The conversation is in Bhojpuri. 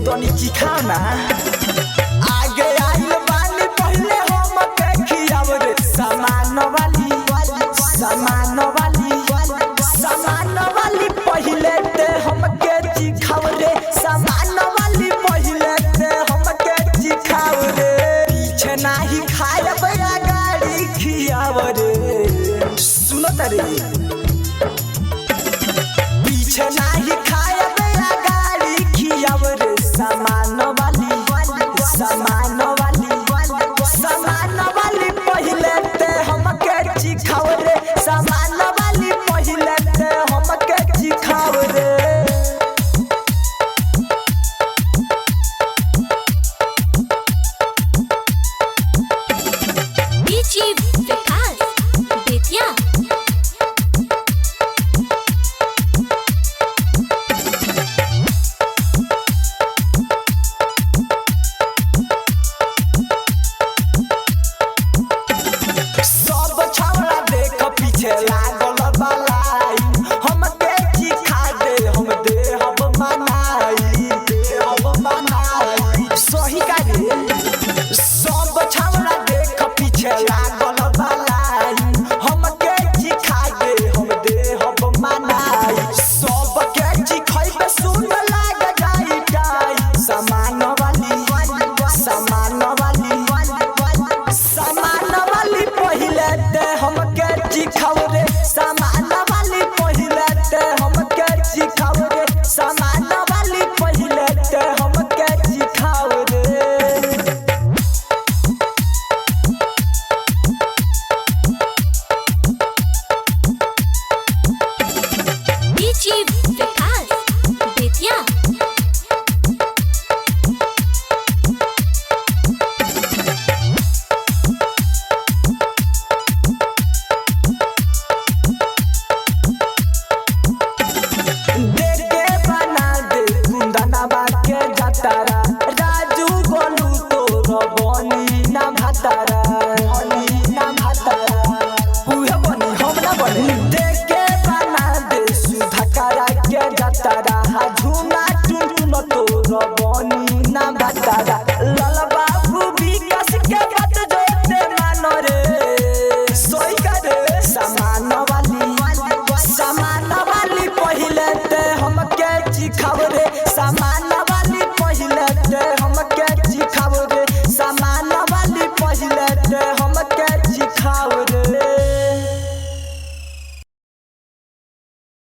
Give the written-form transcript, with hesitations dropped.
तनी चिखाना। आगे आइल बानी पहले हम के खियाव रे। सामान वाली, सामान वाली, सामान वाली पहले ते हमके चिखाव रे। सामान वाली पहले ते हमके चिखाव रे। पीछे नाही खायब गाड़ी खियाव रे। सुनो तारे, पीछे नाही खायब गाड़ी खियाव रे। सामान वाली, सामान वाली, सामान वाली पहले ते हमके चिखाव रे। सामान वाली पहले ते हमके चिखाव रे। DJ Vikas Bettiah. सब छौड़ा देख पीछे लागल बलाई, हमके चिखा दे हम देहब मनाई, देहब मनाई। सही का रे? सब छौड़ा देख पीछे लागल बलाई, हमके चिखा दे हम देहब मनाई। सबके चिखैबे सुन लाग जाई टाई। सामान वाली, सामान वाली, सामान वाली पहिले ते हमके चिखाव रे। सामान वाली पहिले ते हमके चिखाव रे। सामान वाली पहिले ते हमके चिखाव रे। DJ Vikas Bettiah. देखे बना दे कुंदना बाके जातारा, राजू गोलू तोर बनी ना भातारा, बनी ना भातारा। उहे बनी हम ना बनी। देखे बना दे सुधाकरा के जातारा, झूना टुनटुन तोर बनी।